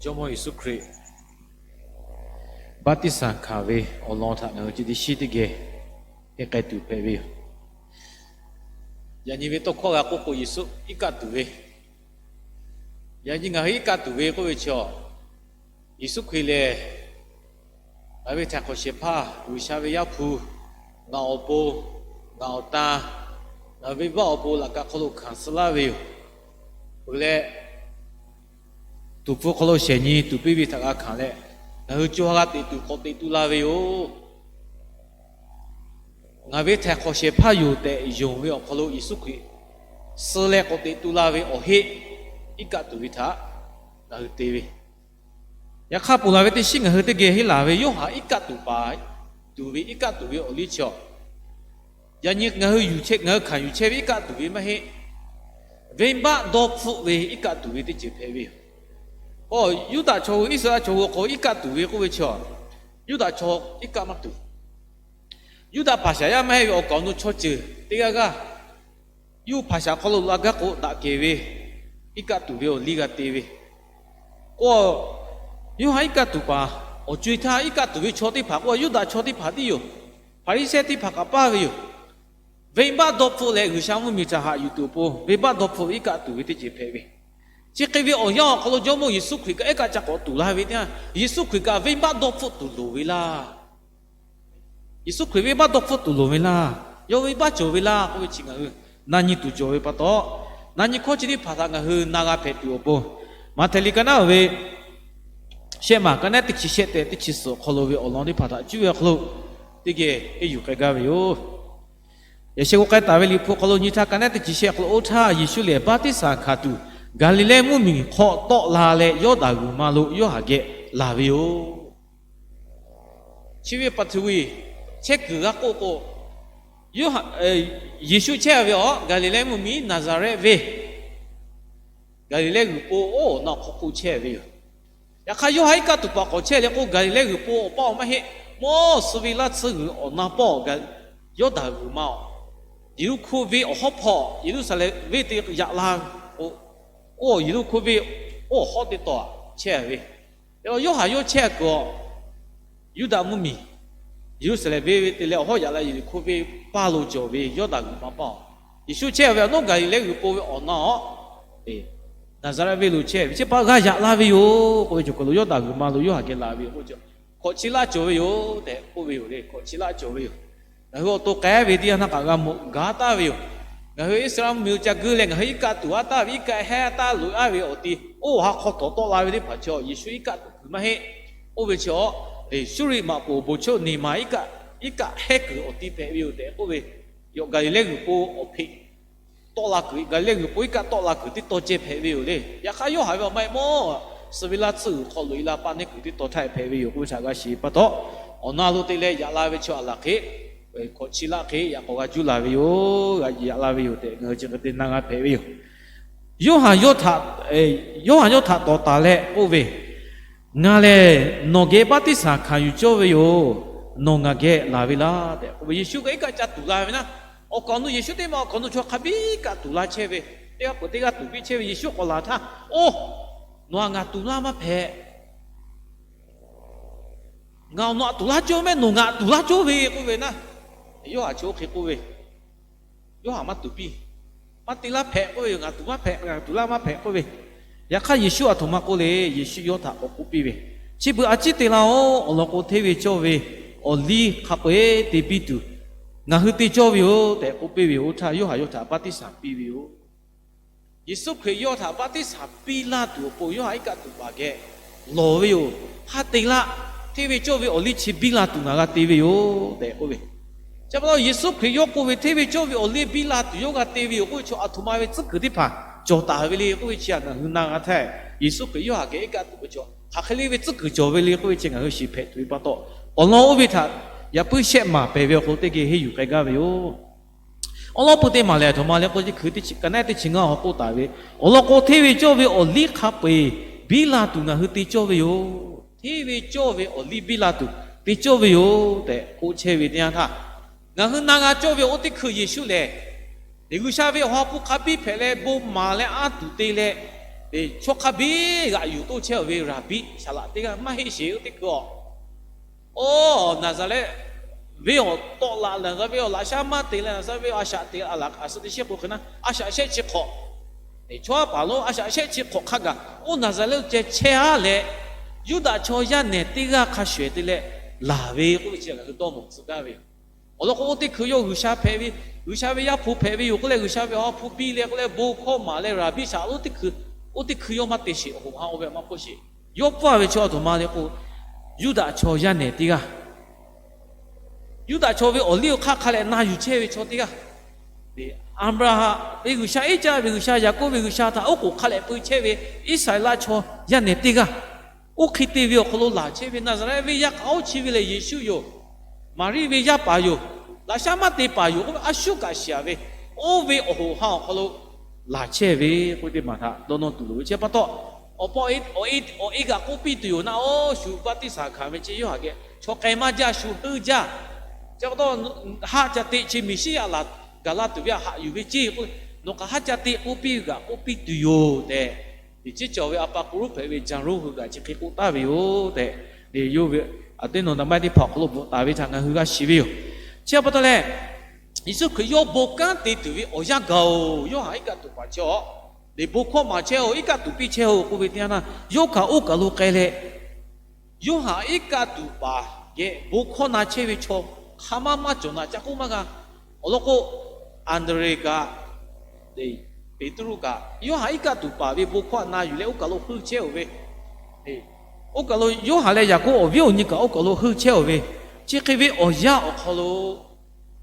Jawˇmawˇ Yeˍsuˆ Hkriꞈ baˆtiˆsaˬ hkanˍ ve awˬ lawn htaꞈ ngaˬ hui chi teˇ shiˉ teˇ geh henˇ k'ai tuˬ hpehꞈ ve yoˬ. Yaꞈ nyi ve tawˇ hkawˇ g'a k'oˆ k'o, Yeˍsuˆ iˉ kaˆ tuˬ ve, yaꞈ nyi ngaˬ hui iˉ kaˆ tuˬ ve k'oˆ ve chi, Yeˍsuˆ Hkriꞈ lehˬ ngaˬ ve htaiˍ hk'awꞈ shehˍ hpaˇ, G'uiˬsha ve Yaˇ hpu, ngaˬ awˬ pon, ngaˬ awˬ tan, ngaˬ venˇbaˆ awˬ pon laꞈ ka hk'aw lo hkanˍ suh laˇ ve yoˬ. Peuˬ leh, tuˍ hpfuh hk'aw lo shehˍ nyi tuˍ piˇ ve htaꞈ g'a hkanˍ leh, ngaˬ hui co ha g'a teꞈ tuˬ k'awꞈ teꞈ tu la ve yoˬ. Ngaˬ ve htaiˍ hk'awꞈ shehˍ hpaˇ yoˬ tehꞈ yonˍ ve awˬ hk'aw lo Yeˍsuˆ Hkriꞈ suh leh k'awꞈ teꞈ tu la ve awˬ heˆ, iˉ kaˆ tuˬ ve htaꞈ ngaˬ hui te ve. Yaꞈ hk'aˇ, ponˬ laˬ ve teˇ shiˉ ngaˬ hui teˇ geh henˇ laˬ ve Yoˇhanˬ iˉ kaˆ tuˬ paˍ tuˬ ve iˉ kaˆ tuˬ ve awˬ liˇ chi, yaꞈ nyi ngaˬ hui yuˬ chehˇ, ngaˬ hui hkanˍ yuˬ chehˇ ve iˉ kaˆ tuˬ ve maˇ heˆ. Venˇbaˆ dawˇ hpfuhˆ ve iˉ kaˆ tuˬ ve teˇ ceuˬ hpehꞈ ve yoˬ. K'o, Yuˇdaꞈ chaw hui, Iˉsaˍreˍlaˆ chaw hui awˬ hk'aw iˉ kaˆ tuˬ ve k'oˆ ve chi, Yuˇdaꞈ chaw iˉ kaˆ maˇ tuˬ. Yuˇdaꞈ hpaˍ shaˍ yaˇ maˇ heˆ ve awˬ kaˍ awˬ nu chaw ceuˬ teˇ g'aˇ g'aˇ, yawˇ hui hpaˍ shaˍ hk'aw lo la gaˇ k'o daꞈ kehˬ ve iˉ kaˆ tuˬ ve awˬ liˇ g'a te ve. K'o, Yoˇhanˬ iˉ kaˆ tuˬ paˍ awˬ co-e htaˇ, iˉ kaˆ tuˬ ve chaw teˇ hpaˍ k'o, Yuˇdaꞈ chaw teˇ hpaˍ tiˉ yoˬ. Hpaˍriˍsehˇ teˇ hpaˍ kaꞈ paˇ ve yoˬ. Venˇbaˆ dawˇ hpfuhˆ leh G'uiˬsha mvuhˇmiˬ htaꞈ haꞈ yuˬ tuˬ awˬ pon, venˇbaˆ dawˇ hpfuhˆ ve iˉ kaˆ tuˬ ve teˇ ceuˬ hpehꞈ ve. Chi hk'e ve awˬ yanˇ awˬ hk'aw lo Jawˇmawˇ Yeˍsuˆ Hkriꞈ kaꞈ iˉ kaˆ ca k'awꞈ tuˬ la ve teˇ yanˇ, Yeˍsuˆ Hkriꞈ kaꞈ venˇbaˆ dawˇ hpfuhˆ tuˬ loˍ ve laˇ. Yeˍsuˆ Hkriꞈ venˇbaˆ dawˇ hpfuhˆ tuˬ loˍ ve laˇ. Yawˇ venˇbaˆ cawˬ ve laˇ k'oˆ ve chi ngaˬ hui na nyi tuˬ cawˬ ve pa taw, na nyi hkawˇ chi teˇ hpaˍ htaꞈ ngaˬ hui na g'a hpehꞈ tuˬ awˬ pon, Maꞈhtehˍ liꞈ ka naˉ ve shehˆ maˬ, ka naˉ teˇ chi shehˆ tehꞈ teˇ chi suhˍ awˬ hk'aw lo ve awˬ lawn teˇ hpaˍ htaꞈ cuˇ ve awˬ hk'aw lo teˇ geh henˇ yuˬ k'ai gaˇ ve yoˬ. Yaꞈ sheh k'o k'ai taˍ ve Liꞈ hpu awˬ hk'aw lo nyi htaˇ, ka naˉ teˇ chi shehˆ awˬ hk'aw lo oˇ htaˇ Yeˍsuˆ lehˬ baˆtiˆsaˬ hkanˍ tuˬ Gaˍliˍlehˇ mvuhˇmiˬ hk'aw tawˆ la leh Yawˇdanˍ g'uiˬ ma lo Yoˇhanˬ geh laˬ ve yoˬ. Chi ve pa htu ve chehˇ kuiˬ g'a k'oˆ k'o, Yoˇhanˬ, Yeˍsuˆ chehˇ ve awˬ Gaˍliˍlehˇ mvuhˇmiˬ Naˍzaˍrehˆ venˇ, Gaˍliˍlehˇ g'uiˬ po oˉ awˬ na awˬ hk'aw k'oˆ chehˇ ve yoˬ. Yaꞈ hk'aˇ, Yoˇhanˬ iˉ kaˆ tuˬ paˍ k'awꞈ chehˇ leh k'o, Gaˍliˍlehˇ g'uiˬ po awˬ paˇ awˬ maˇ heˆ, mawˇ suh ve laˇ tsuhˇ g'uiˬ awˬ na pawˆ, Yawˇdanˍ g'uiˬ ma awˬ, Yeˍriˆhkoˇ venˇ awˬ hawˉ hpawˇ, Yeˍruˆsaˍlehnˍ venˇ te yaꞈ la k'o, oˇ Yeˍriˆhkoˇ venˇ oˇ awˬ hawˉ teˇ taw chehˇ ve. Yoˇhanˬ yawˇ chehˇ kuiˬ awˬ, Yuˇdaꞈ mvuhˇmiˬ Yeˍruˆsaˍlehnˍ venˇ ve te leh awˬ hawˉ yaꞈ la Yeˍriˆhkoˇ venˇ paˇ lo cawˬ ve Yawˇdanˍ g'uiˬ ma paˇ awˬ, Yeˍsuˆ chehˇ ve awˬ naˉ Gaˍliˍlehˇ g'uiˬ po ve awˬ na awˬ, Naˍzaˍrehˆ venˇ lo chehˇ ve chi pa g'a yaꞈ la ve yoˬ k'oˆ ve cawˬ kuiˬ lo Yawˇdanˍ g'uiˬ ma lo Yoˇhanˬ geh laˬ ve yoˬ k'oˆ ve chi, hkawꞈ chi laˇ cawˬ ve yoˬ tehꞈ k'oˆ ve yoˬ le. Hkawꞈ chi laˇ cawˬ ve yoˬ. Ngaˬ hui awˬ to k'ai ve teˇ yanˇ htaˇ kaꞈ g'a mawˬ gaˇ taˍ ve yoˬ. Ngaˬ hui Iˉsaˍreˍlaˆ mvuhˇmiˬ lo ca guˇ leh ngaˬ hui iˉ kaˆ tuˬ aˉ taˍ ve, iˉ kaˆ heh taˍ loꞈ-e ve awˬ ti, oˇ ha hk'aw tawˍ tawˆ la ve teˇ hpaˍ chi Yeˍsuˆ iˉ kaˆ tuˬ kuiˬ maˇ heˆ. Oˇ ve chi awˬ, Suˇriˆ maꞈ poˍ awˬ bon chaw neˬ ma iˉ kaˆ, iˉ kaˆ heh kuiˬ awˬ ti hpehꞈ ve yoˬ tehꞈ k'oˆ ve, Gaˍliˍlehˇ g'uiˬ po awˬ hpeꞈ tawˆ la kuiˬ, Gaˍliˍlehˇ g'uiˬ po iˉ kaˆ tawˆ la kuiˬ teˇ taw ceh hpehꞈ ve yoˬ le. Yaꞈ hk'aˇ, Yoˇhanˬ ve awˬ ma-e mawˇ suh ve laˇ tsuhˇ g'uiˬ hk'aw loꞈ-e la paˇ neˇ kuiˬ teˇ taw htaˇ hpehꞈ ve yoˬ k'oˆ ve htaꞈ g'a shiˍ pa taw, awˬ na lo te leh yaꞈ la ve chaw aˬ laˬ hk'e, hkawꞈ chi laˇ hk'e yaꞈ k'aw g'a juˇ la ve yoˬ, g'a yaꞈ la ve yoˬ tehꞈ ngaˬ hui chi hk'e te na g'a hpehꞈ ve yoˬ. Yoˇhanˬ yawˇ htaꞈ, Yoˇhanˬ yawˇ htaꞈ tawˍ taˍ leh k'oˆ ve, Ngaˬ lehˬ nawˬ geh baˆtiˆsaˬ hkanˍ yuˬ cawˇ ve yoˬ. Nawˬ ngaˬ geh laˬ ve laˇ tehꞈ k'oˆ ve, Yeˍsuˆ kaꞈ iˉ kaˆ ca tuˬ la ve naˉ, awˬ kaˍ awˬ nu Yeˍsuˆ teˇ maˇ awˬ kaˍ awˬ nu chaw hk'a biˇ kaꞈ tuˬ la chehˇ ve, teˇ g'aˇ peuˬ teˇ g'aˇ tuˬ piˇ chehˇ ve Yeˍsuˆ k'awꞈ laˬ htaˇ, Oˇ, nawˬ htaꞈ ngaˬ tuˬ laˇ maˇ hpehꞈ. Ngaˬ awˬ nawˬ htaꞈ tuˬ laˇ cawˇ mehˆ, nawˬ ngaˬ tuˬ laˇ cawˇ ve k'oˆ ve naˉ, Yoˇhanˬ chi oˇ hk'e k'oˆ ve, Yoˇhanˬ maˇ tuˬ piˇ, maˇ te laˇ hpehꞈ k'oˆ ve yoˬ. Ngaˬ tuˬ maˇ hpehꞈ, ngaˬ tuˬ laˇ maˇ hpehꞈ k'oˆ ve. Yaꞈ hk'aˇ, Yeˍsuˆ aˬ htoꞈ ma k'oˆ le. Yeˍsuˆ yawˇ htaꞈ k'awꞈ k'oˆ piˇ ve, Chi beuꞈ a ciˉ te laˇ-oˆ. Awˬ lawn k'o, hteˇ ve cawˇ ve awˬ liˇ hk'a peu-eˬ te piˇ tuˬ ngaˬ hui te cawˇ ve yoˬ tehꞈ k'oˆ piˇ ve yoˬ. Oˇ htaˇ Yoˇhanˬ yawˇ htaꞈ baˆtiˆsaˬ piˇ ve yoˬ. Yeˍsuˆ Hkriꞈ yawˇ htaꞈ baˆtiˆsaˬ piˇ laˇ tuˬ awˬ pon Yoˇhanˬ iˉ kaˆ tuˬ paˍ geh lawˬ ve yoˬ. Hk'a te laˇ, hteˇ ve cawˇ ve awˬ liˇ chi biˇ la tuˬ ngaˬ g'a te ve yoˬ tehꞈ k'oˆ ve. Chi pa taw, Yeˍsuˆ Hkriꞈ yawˇ k'oˆ ve, Hteˇ ve cawˇ ve awˬ liˇ biˇ la tuˬ yawˇ g'a te ve yoˬ k'oˆ ve chaw, aˬ htoꞈ ma ve tcuhˉ kuiˬ teˇ hpaˍ cawˬ taˍ ve le k'oˆ ve chi htaꞈ ngaˬ hui na g'a htaˇ, Yeˍsuˆ Hkriꞈ yawˇ htaꞈ geh iˉ kaˆ tuˬ ve chaw hk'aˬ hk'e le ve tcuhˉ kuiˬ cawˬ ve le k'oˆ ve chi ngaˬ hui shiˍ hpehꞈ tuˬ ve pa taw, awˬ lawn oˇ ve htaꞈ yaꞈ puiˉ shehˆ maˍ pehˬ ve awˬ hk'aw lo teˇ geh henˇ yuˬ k'ai gaˇ ve yoˬ. Awˬ lawn pui teˇ maˬ lehˬ, aˬ htoꞈ ma le k'o, chi hkui teˇ chi, ka naˉ teˇ chi ngaˇ awˬ hk'aw k'oˆ taˍ ve, awˬ lawn k'o, hteˇ ve cawˇ ve awˬ liˇ hk'a peu-eˬ biˇ la tuˬ ngaˬ hui te cawˇ ve yoˬ. Hteˇ ve cawˇ ve awˬ liˇ biˇ la tuˬ te cawˇ ve yoˬ tehꞈ k'oˆ chehˇ ve teˇ yanˇ htaˇ, ngaˬ hui na g'a cawˇ ve oˇ teˇ hkui Yeˍsuˆ lehˬ, G'uiˬsha ve awˬ ha hpu hk'a biˇ hpehꞈ leh bon maˍ leh anˇ tuˬ te leh, Chaw hk'a biˇ g'aꞈ yuˬ toˇ chehˇ-oˬ ve raˍbiˆ saˍ laꞈ teˇ g'aˇ maˇ heˆ sheˍ. Oˇ teˇ hkui-a, oˇ Naˍzaˍrehˆ venˇ awˬ tawˆ la, Naˍzaˍrehˆ venˇ awˬ laꞈ shaˉ maˇ te leh, Naˍzaˍrehˆ venˇ a shaꞈ te a laˬ, a suh teˇ shiˉ k'o hk'e naˉ, a shaꞈ shehˆ chi hk'awꞈ, chaw aˉ paˍ lonˉ a shaꞈ shehˆ chi hk'awꞈ hk'a gaˬ, oˇ Naˍzaˍrehˆ lo ceh chehˇ-a leh, Yuˇdaꞈ chaw yaˇ nehˬ teˇ g'aˇ hk'a shuˍ-ehˍ te leh laˬ ve k'oˆ ve chi ngaˬ hui dawˇ mawˬ tcuh gaˇ ve yoˬ. Awˬ lawn k'o, oˇ teˇ hkui yawˇ G'uiˬsha hpehꞈ ve, G'uiˬsha ve Yaˇ hpu hpehꞈ ve yoˬ k'oˆ leh, G'uiˬsha ve awˬ ha hpu piˇ leh k'oˆ leh, bon hkawˇ maˍ leh raˍbiˆ saˍ laꞈ lonˉ teˇ hkui, oˇ teˇ hkui yawˇ maˇ te sheˍ, awˬ hoꞈ ha oˇ ve maˇ hpfuhˇ sheˍ. Yawˇ pfuhˇ ve chaw a htoꞈ ma le k'o, Yuˇdaꞈ chaw yaˇ nehˬ teˇ g'aˇ, Yuˇdaꞈ chaw ve awˬ liˇ awˬ hk'aˇ hk'a leh na yuˬ chehˇ ve chaw teˇ g'aˇ, Aˍbraˍhanˍ ve G'uiˬsha, Iˉcaˆ ve G'uiˬsha, Yaˍkoˆ ve G'uiˬsha htaꞈ oˉ k'oˍ hk'a leh peu chehˇ ve Iˉsaˍreˍlaˆ chaw yaˇ nehˬ teˇ g'aˇ, oˇ hk'e te ve awˬ hk'aw lo laˬ chehˇ ve Naˍzaˍrehˆ venˇ yaˇ hk'aˬ oˇ chi ve lehˬ Yeˍsuˆ yoˬ. Maˍriˆ ve yaˇ paˍ yoˬ. Laꞈ shaˉ maˇ te paˍ yoˬ k'oˆ ve a shuˉ kaꞈ shiˍ-a ve, oˇ ve awˬ hoꞈ ha awˬ hk'aw lo laˬ chehˇ ve k'oˆ ve teˇ maˬ htaꞈ dawˇ nawˇ tuˬ loˍ ve. Chi pa taw, awˬ pa awˬ e g'aꞈ k'oˆ piˇ tuˬ yoˬ naˆ, oˇ shu baˆtiˆsaˬ hkanˍ ve chi Yoˇhanˬ geh chaw k'ai maˇ jaˇ, shu heuˆ jaˇ. Chi pa taw, haˆ ca te chi Meˍsiˉyaꞈ laˬ gaˬ la tuˬ ve a haꞈ yuˬ ve ceˇ k'o, nawˬ kaꞈ haˆ ca te k'oˆ piˇ ve kaꞈ k'oˆ piˇ tuˬ yoˬ tehꞈ, chi cawˬ ve a pa k'o roˉ hpehꞈ ve Janˍroˇ hui kaꞈ chi hk'e k'oˆ taˍ ve yoˬ tehꞈ, yawˇ ve aꞈ teˇ nawˬ daꞈ maˇ teˇ hpaˍ awˬ hk'aw lo bvuhꞈ taˍ ve htaꞈ ngaˬ hui g'a shiˍ ve yoˬ. Chi pa taw leh, Yeˍsuˆ Hkriꞈ yawˇ bon kanˉ te tuˬ ve awˬ yanˇ gaˬ-oˬ, Yoˇhanˬ iˉ kaˆ tuˬ paˍ chehˇ-oˬ, lehˬ bon hkawˇ maˍ chehˇ-oˬ, iˉ kaˆ tuˬ piˇ chehˇ-oˬ k'oˆ ve teˇ yanˇ htaˇ, yawˇ kaꞈ oˇ kaˬ lo k'ai leh, Yoˇhanˬ iˉ kaˆ tuˬ paˍ geh bon hkawˇ na chehˇ ve chaw hk'a maˇ maˇ cawˬ na ca k'oˆ maˇ g'a. Awˬ lawn k'o, Anˍdrehˍ kaꞈ, Peˍtruˆ kaꞈ Yoˇhanˬ iˉ kaˆ tuˬ paˍ ve bon hkawˇ na yuˬ leh oˇ kaˬ lo heuˆ chehˇ-oˬ ve, oˇ kaˬ lo Yoˇhanˬ leh Yaˍkoˆ awˬ viˉ awˬ nyi kaꞈ oˇ kaˬ lo heuˆ chehˇ-oˬ ve, chi hk'e ve awˬ yanˇ awˬ hk'aw lo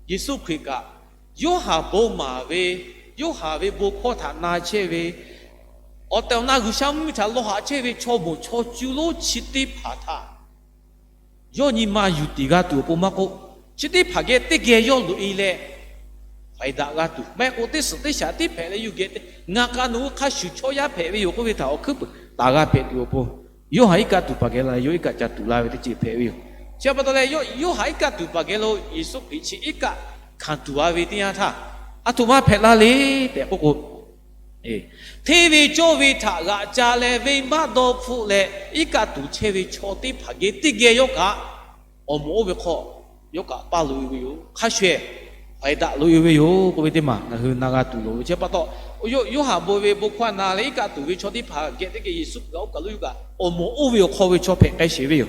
Yeˍsuˆ Hkriꞈ kaꞈ Yoˇhanˬ bon maˍ ve, Yoˇhanˬ ve bon hkawˇ htaꞈ na chehˇ ve, awˬ tehˬ awˬ na G'uiˬsha mvuhˇmiˬ htaꞈ lawˬ haꞈ chehˇ ve chaw moˍ chaw cuˇ lonˉ chi teˇ hpaˍ htaꞈ yawˇ nyi ma yuˬ tiˍ g'a tuˬ awˬ pon maˇ k'oˆ, chi teˇ hpaˍ geh teˇ geh yawˇ loꞈ-e leh haiˬ daꞈ g'a tuˬ, maˇ heˆ k'o teˇ suhˍ teˇ shaˍ tiˉ hpehꞈ leh yuˬ geh te, ngaˬ k'a nawˬ hui hk'a shuˍ chaw yaˇ hpehꞈ ve yoˬ k'oˆ ve htaꞈ awˬ hkuiˉ puiˍ taˍ g'a hpehꞈ tuˬ awˬ pon, Yoˇhanˬ iˉ kaˆ tuˬ paˍ geh la leh yawˇ iˉ kaˆ ca tuˬ la ve teˇ ceuˬ hpehꞈ ve yoˬ. Chi pa taw leh, Yoˇhanˬ iˉ kaˆ tuˬ paˍ geh lo Yeˍsuˆ Hkriꞈ chi iˉ kaˆ hkanˍ tuˬ-a ve teˇ yanˇ htaˇ, aˬ htoꞈ ma hpehꞈ la le tehꞈ k'oˆ k'o, hteˇ ve cawˇ ve htaꞈ g'aꞈ ca leh venˇbaˆ dawˇ hpfuhˆ leh iˉ kaˆ tuˬ chehˇ ve chaw teˇ hpaˍ geh teˇ geh yawˇ kaꞈ awˬ moˍ oˇ ve hk'aw yawˇ kaꞈ paˇ loꞈ-e ve yoˬ. Hk'a shuˍ-ehˍ haiˬ daꞈ loꞈ-e ve yoˬ k'oˆ ve teˇ maˬ ngaˬ hui na g'a tuˬ loˍ ve. Chi pa taw, Yoˇhanˬ bon ve bon hkawˇ na leh iˉ kaˆ tuˬ ve chaw teˇ hpaˍ geh teˇ geh Yeˍsuˆ Hkriꞈ oˇ kaˬ lo yawˇ kaꞈ awˬ moˍ oˇ ve awˬ hk'aw ve chaw hpehꞈ k'ai sheˍ ve yoˬ.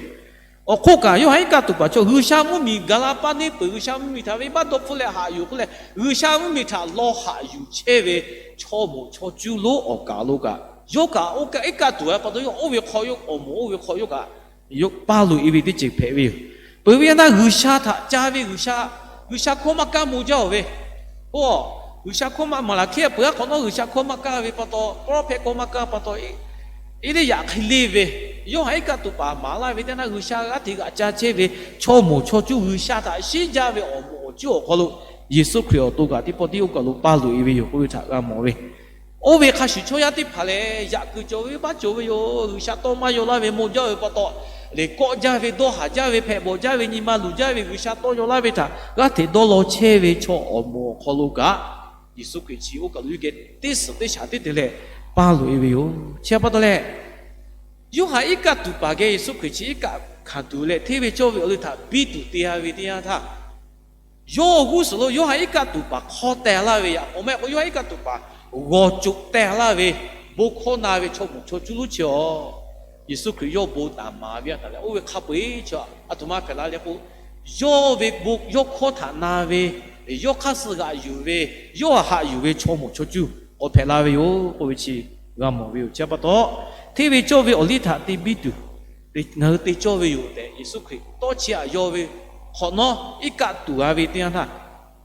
Awˬ hk'oˆ kaꞈ, Yoˇhanˬ iˉ kaˆ tuˬ paˍ chaw G'uiˬsha mvuhˇmiˬ gaˬ la paˇ neˇ peuˬ, G'uiˬsha mvuhˇmiˬ htaꞈ venˇbaˆ dawˇ hpfuhˆ leh haꞈ yuˬ k'oˆ leh, G'uiˬsha mvuhˇmiˬ htaꞈ lawˬ haꞈ yuˬ chehˇ ve chaw moˍ chaw cuˇ lonˉ awˬ kaˬ lo kaꞈ, yawˇ kaꞈ oˇ kaꞈ iˉ kaˆ tuˬ-a pa taw, yawˇ oˇ ve hk'aw yawˇ awˬ moˍ oˇ ve hk'aw yawˇ kaꞈ yawˇ paˇ loꞈ-e ve teˇ ceuˬ hpehꞈ ve yoˬ. Peuˬ ve yaˇ naˇ G'uiˬsha htaꞈ ca ve G'uiˬsha, G'uiˬsha hkawˇ maˇ kaˇ maw jaˇ-oˬ ve, oˇ, G'uiˬsha hkawˇ maˇ, Maˍlaˍhkiˆ peuˬ-a hk'awꞈ nawˉ G'uiˬsha hkawˇ maˇ kaˇ ve pa taw, pawˇ lawˉ hpehꞈ hkawˇ maˇ kaˇ pa taw, Eˇliˇyaꞈ hk'e le ve, Yoˇhanˬ iˉ kaˆ tuˬ paˍ maˍ laˇ ve teˇ yanˇ, G'uiˬsha g'aˇ hteꞈ g'aꞈ ca chehˇ ve chaw moˍ chaw cuˇ G'uiˬsha htaꞈ shiˉ jaˇ ve awˬ moˍ awˬ cuˇ awˬ hk'aw lo Yeˍsuˆ Hkriꞈ awˬ to kaꞈ teˇ pawˆ tiˉ oˇ kaˬ lo paˇ loꞈ-e ve yoˬ k'oˆ ve htaꞈ g'a mawˬ ve. Oˇ ve hk'a shuˍ chaw yaˇ teˇ hpaˍ lehˬ, yaꞈ kuiˬ cawˬ ve baˆ cawˬ ve yoˬ. G'uiˬsha tawˇ maˇ yaw laˇ ve maw jaˇ ve pa taw, lehˬ kawˆ jaˇ ve, dawˇ haˍ jaˇ ve, hpehꞈ bawˬ jaˇ ve, nyi ma luˬ jaˇ ve, G'uiˬsha tawˇ yaw laˇ ve htaꞈ g'aˇ hteꞈ dawˇ law chehˇ ve chaw awˬ moˍ awˬ hk'aw lo kaꞈ, Yeˍsuˆ Hkriꞈ chi oˇ kaˬ lo yawˇ geh teˇ suhˍ teˇ shaˍ teˇ te leh paˇ loꞈ-e ve yoˬ. Chi pa taw leh, Yoˇhanˬ iˉ kaˆ tuˬ paˍ geh Yeˍsuˆ Hkriꞈ chi iˉ kaˆ hkanˍ tuˬ leh, hteˇ ve cawˇ ve awˬ liˇ htaꞈ biˇ tuˬ te-a ve teˇ yanˇ htaˇ, yawˇ g'uˇ suhˍ lo Yoˇhanˬ iˉ kaˆ tuˬ paˍ hk'aw teh laˇ ve yaꞈ k'aw mehˆ k'o, Yoˇhanˬ iˉ kaˆ tuˬ paˍ g'awˬ coꞈ teh laˇ ve bon hkawˇ na ve chaw moˍ chaw cuˇ lonˉ chi-a, Yeˍsuˆ Hkriꞈ yawˇ bon taˍ maˍ ve a htaꞈ leh oˇ ve hk'a peu-eˬ chi aˬ htoꞈ ma hpehꞈ la le k'o, yawˇ ve bon yawˇ hkawˇ htaꞈ na ve, yawˇ hk'aˇ suh g'aꞈ yuˬ ve, yawˇ haꞈ yuˬ ve chaw moˍ chaw cuˇ k'awꞈ hpehꞈ la ve yoˬ k'oˆ ve chi g'a mawˬ ve yoˬ. Chi pa taw, hteˇ ve cawˇ ve awˬ liˇ htaꞈ te biˇ tuˬ, ngaˬ hui te cawˇ ve yoˬ tehꞈ, Yeˍsuˆ Hkriꞈ tawˇ chi aꞈ yaw ve hk'awꞈ nawˉ iˉ kaˆ tuˬ g'a ve teˇ yanˇ htaˇ,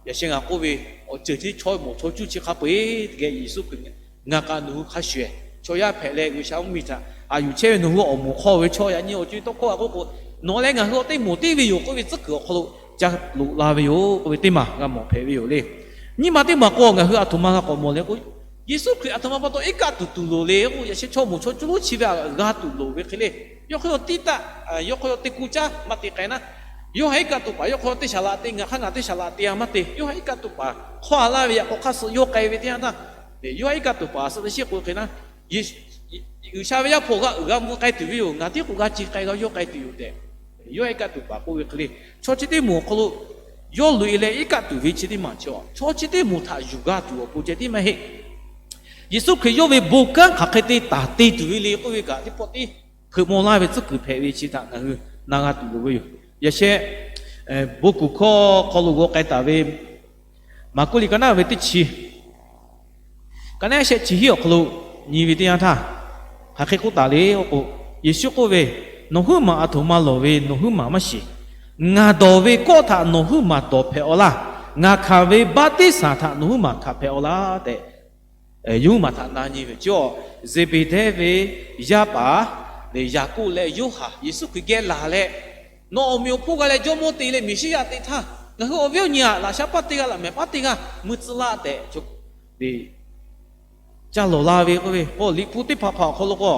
yaꞈ sheh ngaˬ k'oˆ ve, awˬ ceuˬ chi chaw moˍ chaw cuˇ chi hk'a peu-eˬ teˇ geh Yeˍsuˆ Hkriꞈ ngaˬ k'a nawˬ hui hk'a shuˍ-eˬ chaw yaˇ hpehꞈ leh G'uiˬsha mvuhˇmiˬ htaꞈ haꞈ yuˬ chehˇ ve nawˬ hui awˬ moˍ hk'aw ve chaw yaꞈ nyi awˬ co-e tawˇ hkawˇ a k'oˆ k'o, nawˬ leh ngaˬ hui awˬ teˇ moˍ tiˉ ve yoˬ k'oˆ ve tcuhˉ kuiˬ awˬ hk'aw lo ca loꞈ la ve yoˬ k'oˆ ve teˇ maˬ g'a mawˬ hpehꞈ ve yoˬ le. Nyi ma teˇ maˬ k'o, ngaˬ hui aˬ htoꞈ ma g'a k'awꞈ mawˬ le k'o, Yeˍsuˆ Hkriꞈ aˬ htoꞈ ma pa taw iˉ kaˆ tuˬ tuˬ loˍ le k'o, yaꞈ sheh chaw moˍ chaw cuˇ lonˉ chi ve aꞈ g'a tuˬ loˍ ve hk'e le. Yawˇ hk'aw yaw tiˉ taˆ, yawˇ hk'aw yaw te ku caˇ maˇ te k'ai naˉ, Yoˇhanˬ iˉ kaˆ tuˬ paˍ yawˇ hk'aw yaw teˇ shaˍ laꞈ te, ngaˬ hk'aˇ ngaˬ teˇ shaˍ laꞈ te-a maˇ te. Yoˇhanˬ iˉ kaˆ tuˬ paˍ hk'awˇ a laˇ ve yaꞈ k'aw hk'aˇ suh yawˇ k'ai ve teˇ yanˇ htaˇ, Yoˇhanˬ iˉ kaˆ tuˬ paˍ suh teˇ shiˉ k'oˆ hk'e naˉ, Yeˍ G'uiˬsha ve Yaˇ hpu g'aˇ uiˍ g'aˇ mvuhˇ k'ai tuˬ ve yoˬ. Ngaˬ tiˉ k'o g'a ce k'ai g'a yawˇ k'ai tuˬ yoˬ tehꞈ, yawˇ iˉ kaˆ tuˬ paˍ k'oˆ ve hk'e le. Chaw chi teˇ moˍ awˬ hk'aw lo yawˇ loꞈ e leh iˉ kaˆ tuˬ ve chi teˇ maˬ chaw, chaw chi teˇ moˍ htaꞈ yuˬ g'a tuˬ awˬ pon ceh tiˉ maˇ heˆ. Yeˍsuˆ Hkriꞈ yawˇ ve bon kanˉ hk'aˬ hk'e te taˍ te tuˬ ve le k'oˆ ve kaꞈ teˇ pawˆ tiˉ hpeuꞈ maw laˇ ve tcuhˉ kuiˬ hpehꞈ ve chi htaꞈ ngaˬ hui na g'a tuˬ loˍ ve yoˬ. Yaꞈ sheh, bon kuˬ hkawˇ hk'aw lo g'aw k'ai taˍ ve Maˍkuˆ liꞈ ka naˉ ve teˇ chi, ka naˉ shehˆ chi hiˉ awˬ hk'aw lo nyi ve teˇ yanˇ htaˇ, hk'aˬ hk'e k'oˆ taˍ le k'o, Yeˍsuˆ k'oˆ ve, Nawˬ huiˉ maˬ aˬ htoꞈ ma lawˬ ve nawˬ huiˉ maˬ maˇ shiˍ. Ngaˬ dawˬ ve kawˆ htaꞈ nawˬ huiˉ maˬ dawˬ hpehꞈ-aw laˇ. Ngaˬ hkanˍ ve baˆtiˆsaˬ htaꞈ nawˬ huiˉ maˬ hkanˍ hpehꞈ-aw laˇ tehꞈ, yawˇ huiˉ maˬ htaꞈ na nyi ve chi a, Zeˍbeˍdehˇ ve yaˇ paˍ lehˬ, Yaˍkoˆ leh Yoˇhanˬ Yeˍsuˆ Hkriꞈ geh laˬ leh, Nawˬ awˬ meꞈ awˬ hponˇ g'a leh jawˇmawˇ te leh Meˍsiˉyaꞈ te htaˇ, ngaˬ hui awˬ viˉ awˬ nyi-aꞈ, laꞈ sha paˇ teˇ g'aˇ laꞈ mehˍ paˇ teˇ g'aˇ mui tcuh laˇ tehꞈ, caˇ lawˬ la ve k'oˆ ve, k'o Liꞈ hpu teˇ hpaˍ hpaˍ awˬ hk'aw lo k'o,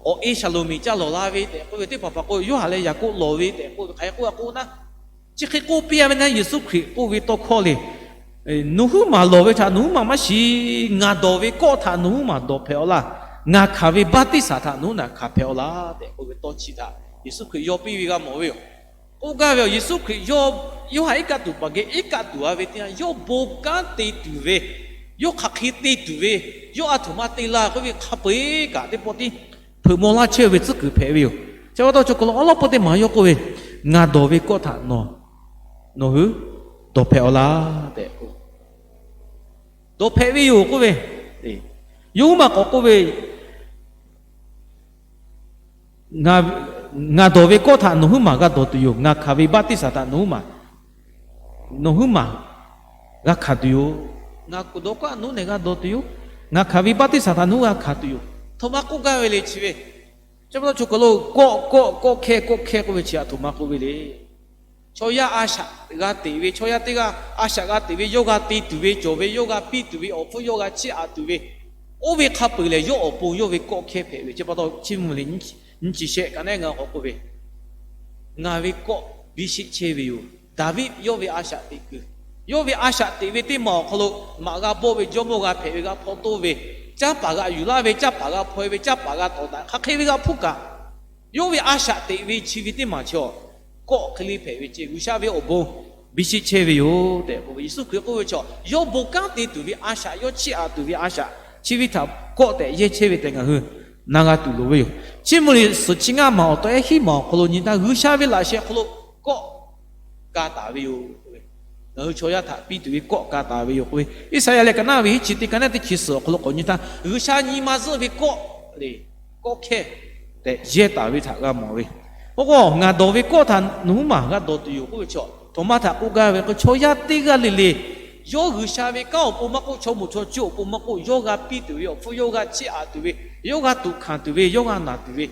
awˬ e Saˍloˍmeˍ caˇ lawˬ la ve tehꞈ k'oˆ ve, teˇ hpaˍ hpaˍ k'o Yoˇhanˬ leh Yaˍkoˆ lawˬ ve tehꞈ k'oˆ ve, hk'aˬ hk'e k'oˆ a k'o naˉ, chi hk'e k'oˆ piˇ a ve naˉ Yeˍsuˆ Hkriꞈ k'oˆ ve tawˇ hkawˇ le, Nawˬ huiˉ maˬ lawˬ ve htaꞈ nawˬ huiˉ maˬ maˇ shiˍ. Ngaˬ dawˬ ve kawˆ htaꞈ nawˬ huiˉ maˬ dawˬ hpehꞈ-aw laˇ. Ngaˬ hkanˍ ve baˆtiˆsaˬ htaꞈ nawˬ huiˉ maˬ hkanˍ hpehꞈ-aw laˇ tehꞈ k'oˆ ve tawˇ chi htaꞈ Yeˍsuˆ Hkriꞈ yaw piˇ ve g'a mawˬ ve yoˬ. K'oˆ gaˇ ve awˬ Yeˍsuˆ Hkriꞈ yawˇ, Yoˇhanˬ iˉ kaˆ tuˬ paˍ geh iˉ kaˆ tuˬ a ve teˇ yanˇ, yawˇ bon kanˉ te tuˬ ve, yawˇ hk'aˬ hk'e te tuˬ ve, yawˇ aˬ htoꞈ ma te la k'oˆ ve hk'a peu-eˬ kaꞈ teˇ pawˆ tiˉ hpeuꞈ maw laˇ chehˇ ve tcuhˉ kuiˬ hpehꞈ ve yoˬ. Chi pa taw chaw hk'aw lo awˉ lawˉ peuˇ teˇ maˬ yawˇ k'oˆ ve, Ngaˬ dawˬ ve kawˆ htaꞈ nawˬ nawˬ hui dawˬ hpehꞈ-aw laˇ tehꞈ k'o, dawˬ hpehꞈ ve yoˬ k'oˆ ve, yawˇ huiˉ maˬ k'awꞈ k'oˆ ve, Ngaˬ dawˬ ve kawˆ htaꞈ nawˬ huiˉ maˬ g'a dawˬ tuˬ yoˬ. Ngaˬ hkanˍ ve baˆtiˆsaˬ htaꞈ nawˬ huiˉ maˬ nawˬ huiˉ maˬ g'a hkanˍ tuˬ yoˬ. Ngaˬ kuˬ dawˬ kawˆ nawˬ huiˉ nehˬ g'a dawˬ tuˬ yoˬ. Ngaˬ hkanˍ ve baˆtiˆsaˬ htaꞈ nawˬ huiˉ g'a hkanˍ tuˬ yoˬ. Aˬ htoꞈ ma k'oˆ gaˇ ve le chi ve, chi pa taw chaw hk'aw lo kawˆ kawˆ kawˆ hkehˇ kawˆ hkehˇ k'oˆ ve chi aˬ htoꞈ ma k'oˆ ve le. Chaw yaˇ a shaꞈ g'a teꞈ ve, chaw yaˇ teˇ g'aˇ a shaꞈ g'a teꞈ ve, yawˇ g'a te tuˬ ve, cawˬ ve, yawˇ g'a piˇ tuˬ ve, awˬ hpfuhˇ yawˇ g'a chiˇ aꞈ tuˬ ve, oˇ ve hk'a peu-eˬ lehˬ yawˇ awˬ pon yawˇ ve kawˆ hkehˇ hpehꞈ ve. Chi pa taw chiˇ mvuh le, nyi chi shehˆ ka naˉ ngaˬ k'awꞈ k'oˆ ve, Ngaˬ ve kawˆ biˇ sheˆ chehˇ ve yoˬ. Daˍviˆ yawˇ ve a shaꞈ teꞈ kuiˬ, yawˇ ve a shaꞈ teꞈ ve teˇ maˬ awˬ hk'aw lo maꞈ g'a bawˆ ve, jawˇmawˇ g'a hpehꞈ ve, g'a hpaw toˇ ve, canˇ paˍ g'a yuˬ laˇ ve, canˇ paˍ g'a hpaw e ve, canˇ paˍ g'a tawˍ daꞈ, hk'aˬ hk'e ve g'a hpuˇ kaꞈ, yawˇ ve a shaꞈ teꞈ ve chi ve teˇ maˬ chaw kawˆ hk'e le hpehꞈ ve ceh, G'uiˬsha ve awˬ bon biˇ sheˆ chehˇ ve yoˬ tehꞈ k'oˆ ve. Yeˍsuˆ Hkriꞈ k'oˆ ve chaw, yawˇ bon kanˉ te tuˬ ve a shaꞈ, yawˇ chiˇ aꞈ tuˬ ve a shaꞈ, chi ve htaꞈ kawˆ tehꞈ yehˇ chehˇ ve tehꞈ ngaˬ hui na g'a tuˬ loˍ ve yoˬ. Chiˇ mvuh le, suhˍ chi ngaˇ maˬ awˬ taw ehˉ hiˉ maˬ awˬ hk'aw lo nyi htaˇ G'uiˬsha ve laꞈ sheh hk'aw lo kawˆ ka taˍ ve yoˬ. Ngaˬ hui chaw yaˇ htaꞈ piˇ tuˬ ve kawˆ ka taˍ ve yoˬ k'oˆ ve, Iˉsaˍyaˆ leh ka naˉ ve hiˉ chi teˇ ka naˉ teˇ chi suhˍ awˬ hk'aw lo k'awꞈ nyi htaˇ G'uiˬsha nyi ma zuhˆ ve kawˆ le, kawˆ hkehˇ tehꞈ yehˇ taˍ ve htaꞈ g'a mawˬ ve. Oˇ k'o, Ngaˬ dawˬ ve kawˆ htaꞈ nawˬ huiˉ maˬ g'a dawˬ tuˬ yoˬ k'oˆ ve chaw, aˬ htoꞈ ma htaꞈ k'oˆ gaˇ ve k'o, chaw yaˇ teˇ g'aˇ le le yawˇ G'uiˬsha ve kanˉ awˬ pon maˇ k'oˆ, chaw moˍ chaw cuˇ awˬ pon maˇ k'oˆ, yawˇ g'a piˇ tuˬ ve, awˬ hpfuhˇ yawˇ g'a chiˇ aꞈ tuˬ ve, yawˇ g'a tuꞈ hkanˍ tuˬ ve, yawˇ g'a naˬ tuˬ ve,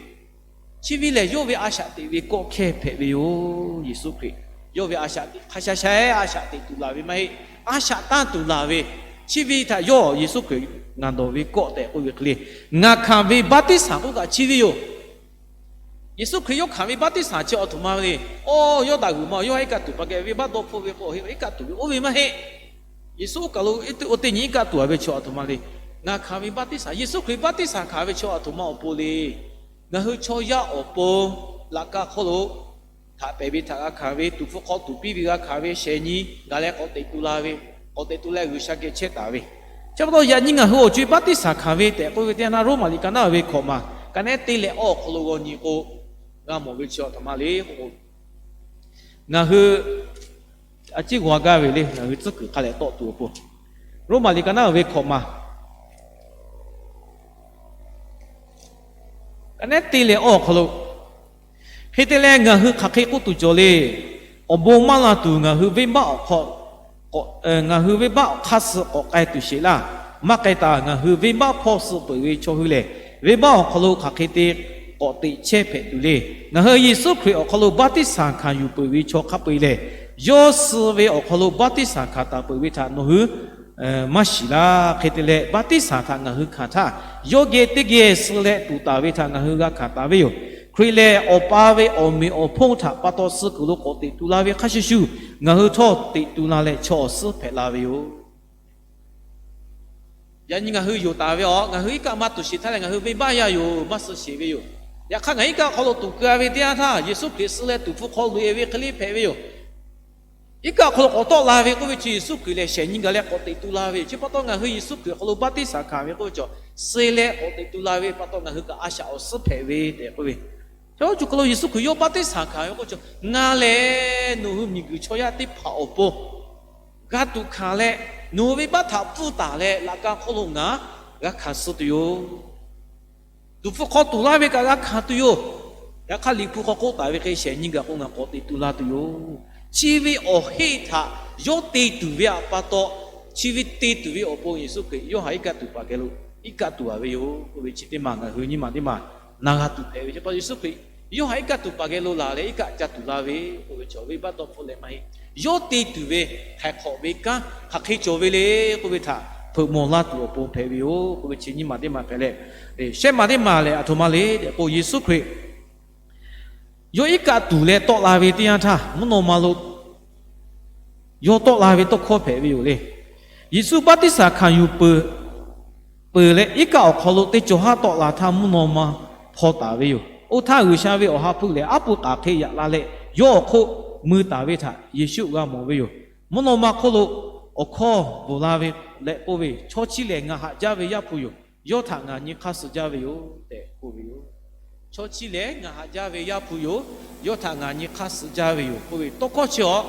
chi ve lehˬ yawˇ ve a shaꞈ teꞈ ve kawˆ hkehˇ hpehꞈ ve yoˬ. Yeˍsuˆ Hkriꞈ yawˇ ve a shaꞈ teꞈ hk'a sha sha-eˬ a shaꞈ teꞈ tuˬ laˬ ve maˇ heˆ. A shaꞈ tanˇ tuˬ laˬ ve, chi ve htaꞈ yawˇ Yeˍsuˆ Hkriꞈ Ngaˬ dawˬ ve kawˆ tehꞈ k'oˆ ve hk'e le, Ngaˬ hkanˍ ve baˆtiˆsaˬ k'oˆ kaꞈ chi ve yoˬ. Yeˍsuˆ Hkriꞈ yawˇ hkanˍ ve baˆtiˆsaˬ chi aˬ htoꞈ ma ve le. Oˇ, Yawˇdanˍ g'uiˬ ma yawˇ iˉ kaˆ tuˬ pa geh venˇbaˆ dawˇ hpfuhˆ ve k'o, iˉ kaˆ tuˬ ve oˇ ve maˇ heˆ. Yeˍsuˆ oˇ kaˬ lo oˇ teˇ nyi iˉ kaˆ tuˬ a ve chaw aˬ htoꞈ ma le. Ngaˬ hkanˍ ve baˆtiˆsaˬ, Yeˍsuˆ Hkriꞈ baˆtiˆsaˬ hkanˍ ve chaw aˬ htoꞈ ma awˬ pon le. Ngaˬ hui chaw yaˇ awˬ pon laꞈ ka hk'oˆ lo htaꞈ pehˬ ve htaꞈ g'a hkanˍ ve, tuˍ hpfuh hk'aw tuˍ piˇ ve g'a hkanˍ ve, shehˍ nyi gaˬ leh k'awꞈ teꞈ tu la ve, k'awꞈ teꞈ tu leh G'uiˬsha geh chehˇ taˍ ve. Chi pa taw yaꞈ nyi ngaˬ hui awˬ co-e baˆtiˆsaˬ hkanˍ ve tehꞈ k'oˆ ve teˇ yanˇ, Roˉmaꞈ liꞈ ka naˉ ve hkawꞈ maˬ ka nehˉ te leh awˬ hk'aw lo g'aw nyi k'o, g'a mawˬ ve chi aˬ htoꞈ ma le k'o, ngaˬ hui a ciˉ g'aw gaˇ ve le, ngaˬ hui tcuhˉ kuiˬ hk'a lehˬ tawˆ tuˬ awˬ pon, Roˉmaꞈ liꞈ ka naˉ ve hkawꞈ maˬ ka nehˉ te leh awˬ hk'aw lo, hk'e te leh ngaˬ hui hk'aˬ hk'e k'oˆ tuˬ cawˬ le. Awˬ bon maˇ la tuˬ ngaˬ hui venˇbaˆ awˬ hk'aw, ngaˬ hui venˇbaˆ awˬ hk'aˇ suh k'awꞈ k'ai tuˬ sheˍ laˇ. Maˇ k'ai taˍ. Ngaˬ hui venˇbaˆ hpawˇ suh peuˬ ve chaw hui lehˬ, venˇbaˆ awˬ hk'aw lo hk'aˬ hk'e te k'awꞈ teꞈ chehˇ hpehꞈ tuˬ le. Ngaˬ hui Yeˍsuˆ Hkriꞈ awˬ hk'aw lo baˆtiˆsaˬ hkanˍ yuˬ peuˬ ve chaw hk'a peu-eˬ lehˬ, yawˇ suh ve awˬ hk'aw lo baˆtiˆsaˬ hkanˍ taˍ peuˬ ve htaꞈ nawˬ hui maˇ shiˍ laˇ. Hk'e te leh, baˆtiˆsaˬ htaꞈ ngaˬ hui hkanˍ htaˇ, yawˇ geh teˇ geh suh leh tuˍ taˍ ve htaꞈ ngaˬ hui g'a hkanˍ taˍ ve yoˬ. Hkriꞈ lehˬ, Awˬ pa ve awˬ meꞈ awˬ hponˇ htaꞈ pa taw suh kuiˬ lo k'awꞈ teꞈ tu la ve hk'a shuˍ shuˍ, ngaˬ hui htawˇ teꞈ tu la leh chaw awˬ suhˉ hpehꞈ la ve yoˬ. Yaꞈ nyi ngaˬ hui yonˍ taˍ ve awˬ, ngaˬ hui iˉ kaˆ maˇ tuˬ sheˍ htaˇ leh ngaˬ hui venˇbaˆ yaˇ yoˬ, maˇ suh sheˍ ve yoˬ. Yaꞈ hk'aˇ ngaˬ hui iˉ kaˆ awˬ hk'aw lo tuˬ keu-a ve teˇ yanˇ htaˇ, Yeˍsuˆ Hkriꞈ suh leh tuˍ hpfuh hk'aw loꞈ-e ve hk'e le hpehꞈ ve yoˬ. Iˉ kaˆ awˬ hk'aw lo k'awꞈ tawˆ la ve k'oˆ ve chi Yeˍsuˆ Hkriꞈ lehˬ shehˍ nyi gaˬ leh k'awꞈ teꞈ tu la ve yoˬ. Chi pa taw ngaˬ hui Yeˍsuˆ Hkriꞈ awˬ hk'aw lo baˆtiˆsaˬ hkanˍ ve k'oˆ ve chaw, suh leh k'awꞈ teꞈ tu la ve pa taw ngaˬ hui kaꞈ a shaꞈ awˬ suhˉ hpehꞈ ve tehꞈ k'oˆ ve. Chi pa taw co hk'aw lo Yeˍsuˆ Hkriꞈ yawˇ baˆtiˆsaˬ hkanˍ ve k'oˆ ve chaw, ngaˬ lehˬ nawˬ hui miˬguiˬ chaw yaˇ teˇ hpaˍ awˬ pon g'a tuꞈ hkanˍ leh, nawˬ hui ve baˆ htaꞈ pfuhˇ taˍ leh laꞈ ka hk'oˆ lo ngaˬ g'a hkanˍ suh tuˬ yoˬ. Tuˍ hpfuh hk'aw tuˍ laˇ ve kaꞈ g'a hkanˍ tuˬ yoˬ. Yaꞈ hk'aˇ Liꞈ hpu hk'aw k'oˆ taˍ ve hk'e shehˍ nyi gaˬ k'o ngaˬ k'awꞈ teꞈ tu la tuˬ yoˬ. Chi ve awˬ heˆ htaꞈ yawˇ te tuˬ ve pa taw, chi ve te tuˬ ve awˬ pon Yeˍsuˆ Hkriꞈ Yoˇhanˬ iˉ kaˆ tuˬ paˍ geh lo iˉ kaˆ tuˬ-a ve yoˬ k'oˆ ve chi teˇ maˬ ngaˬ hui nyiˇ maˬ teˇ maˬ na g'a tuˬ hpehꞈ ve. Chi pa taw Yeˍsuˆ Hkriꞈ Yoˇhanˬ iˉ kaˆ tuˬ paˍ geh lo laˬ leh iˉ kaˆ ca tuˬ la ve k'oˆ ve chaw, venˇbaˆ dawˇ hpfuhˆ leh maˇ heˆ. Yawˇ te tuˬ ve htaiˍ hk'awꞈ ve kanˉ hk'aˬ hk'e cawˬ ve le k'oˆ ve htaꞈ hpeuꞈ maw laˇ tuˬ awˬ pon hpehꞈ ve yoˬ k'oˆ ve chi nyiˇ maˬ teˇ maˬ hpehꞈ leh, shehˆ maˬ teˇ maˬ lehˬ aˬ htoꞈ ma le tehꞈ k'o, Yeˍsuˆ Hkriꞈ yawˇ iˉ kaˆ tuˬ leh tawˆ la ve teˇ yanˇ htaˇ, mvuhˇ naw ma lo yawˇ tawˆ la ve tawˇ hkawˇ hpehꞈ ve yoˬ le. Yeˍsuˆ baˆtiˆsaˬ hkanˍ yuˬ peuˬ, peuˬ leh iˉ kaˆ awˬ hk'aw lo teˇ cawˬ haˉ tawˆ la htaˇ mvuhˇ naw ma hpaw taˍ ve yoˬ. Oˇ htaˇ G'uiˬsha ve Awˬ ha hpu lehˬ aˉ pui k'aˍ hk'e yaꞈ la leh yawˇ awˬ hk'oˆ mui taˍ ve htaꞈ Yeˍsuˆ g'a mawˬ ve yoˬ. Mvuhˇ naw ma hk'oˆ lo awˬ hkawˇ bvuhˬ la ve leh k'oˆ ve, Chaw chi lehˬ ngaˬ haꞈ jaˇ ve Yaˇ hpu yoˬ. Yawˇ htaꞈ ngaˬ nyi hk'aˇ suh jaˇ ve yoˬ tehꞈ k'oˆ ve yoˬ. Chaw chi lehˬ ngaˬ haꞈ jaˇ ve Yaˇ hpu yoˬ. Yawˇ htaꞈ ngaˬ nyi hk'aˇ suh jaˇ ve yoˬ k'oˆ ve tawˇ hkawˇ chi awˬ,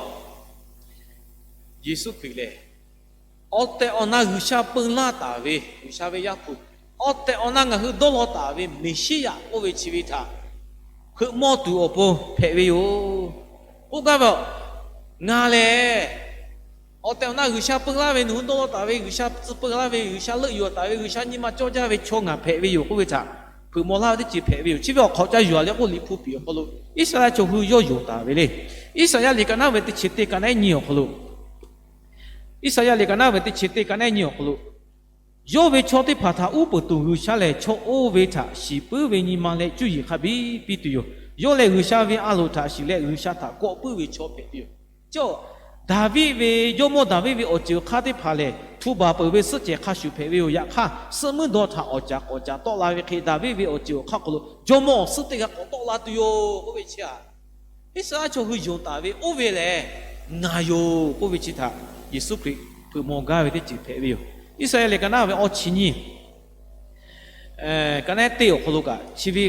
Yeˍsuˆ Hkriꞈ lehˬ awˬ tehˬ awˬ na G'uiˬsha peu laˇ taˍ ve G'uiˬsha ve Yaˇ hpu, awˬ tehˬ awˬ na ngaˬ hui dawˇ law taˍ ve Meˍsiˉyaꞈ k'oˆ ve chi ve htaꞈ hpeuꞈ maw tuˬ awˬ pon hpehꞈ ve yoˬ. K'oˆ gaˇ ve, Ngaˬ lehˬ awˬ tehˬ awˬ na G'uiˬsha peu laˇ ve, nawˬ hui dawˇ law taˍ ve G'uiˬsha tcuh peu laˇ ve, G'uiˬsha leuˆ yuˬ taˍ ve, G'uiˬsha nyi ma cawˇ jaˇ ve chaw ngaˬ hpehꞈ ve yoˬ k'oˆ ve htaꞈ hpeuꞈ maw laˇ ve teˇ ceuˬ hpehꞈ ve yoˬ. Chi ve awˬ hk'awꞈ ca yuˬ-a leh k'oˆ, Liꞈ hpu piˍ awˬ hk'aw lo Iˉsaˍyaˆ chaw hui yawˇ yonˍ taˍ ve le. Iˉsaˍyaˆ liꞈ ka naˉ ve teˇ chi teˇ ka naˉ nyi awˬ hk'aw lo, Iˉsaˍyaˆ liꞈ ka naˉ ve teˇ chi teˇ ka naˉ nyi awˬ hk'aw lo, Yawˇ ve chaw teˇ hpaˍ htaꞈ uˉ peunˍ tuˬ G'uiˬsha lehˬ, chaw oˇ ve htaꞈ shiˍ puiˉ ve nyi ma leh cuˇ yiˍ hk'a biˇ piˇ tuˬ yoˬ. Yawˇ lehˬ G'uiˬsha ve a loˍ htaꞈ shiˍ leh G'uiˬsha htaꞈ kawˆ puiˉ ve chaw hpehꞈ tuˬ yoˬ. Cawˇ, Daˍviˆ ve jawˇmawˇ Daˍviˆ ve awˬ ceuˬ awˬ hk'aˇ teˇ hpaˍ lehˬ, htu baˬ peuˬ ve suhˆ cehˬ hk'a shuˍ hpehꞈ ve yoˬ. Yaꞈ hk'aˇ, suhˆ muiˉ dawˇ htaꞈ awˍ caˍ k'awꞈ caˍ tawˆ la ve hk'e, Daˍviˆ ve awˬ ceuˬ awˬ hk'aˇ hk'aw lo jawˇmawˇ awˬ suhˉ teˇ g'aˇ k'awꞈ tawˆ la tuˬ yoˬ k'oˆ ve chi htaꞈ Iˉsaˍreˍlaˆ chaw hui yonˍ taˍ ve oˇ ve lehˬ, ngaˬ yoˬ k'oˆ ve chi htaꞈ Yeˍsuˆ Hkriꞈ hpeuꞈ maw gaˇ ve teˇ ceuˬ hpehꞈ ve yoˬ. Iˉsaˍreˍlaˆ liꞈ ka naˉ ve awˇ chi nyi, ka naˉ teˇ awˬ hk'aw lo kaꞈ chi ve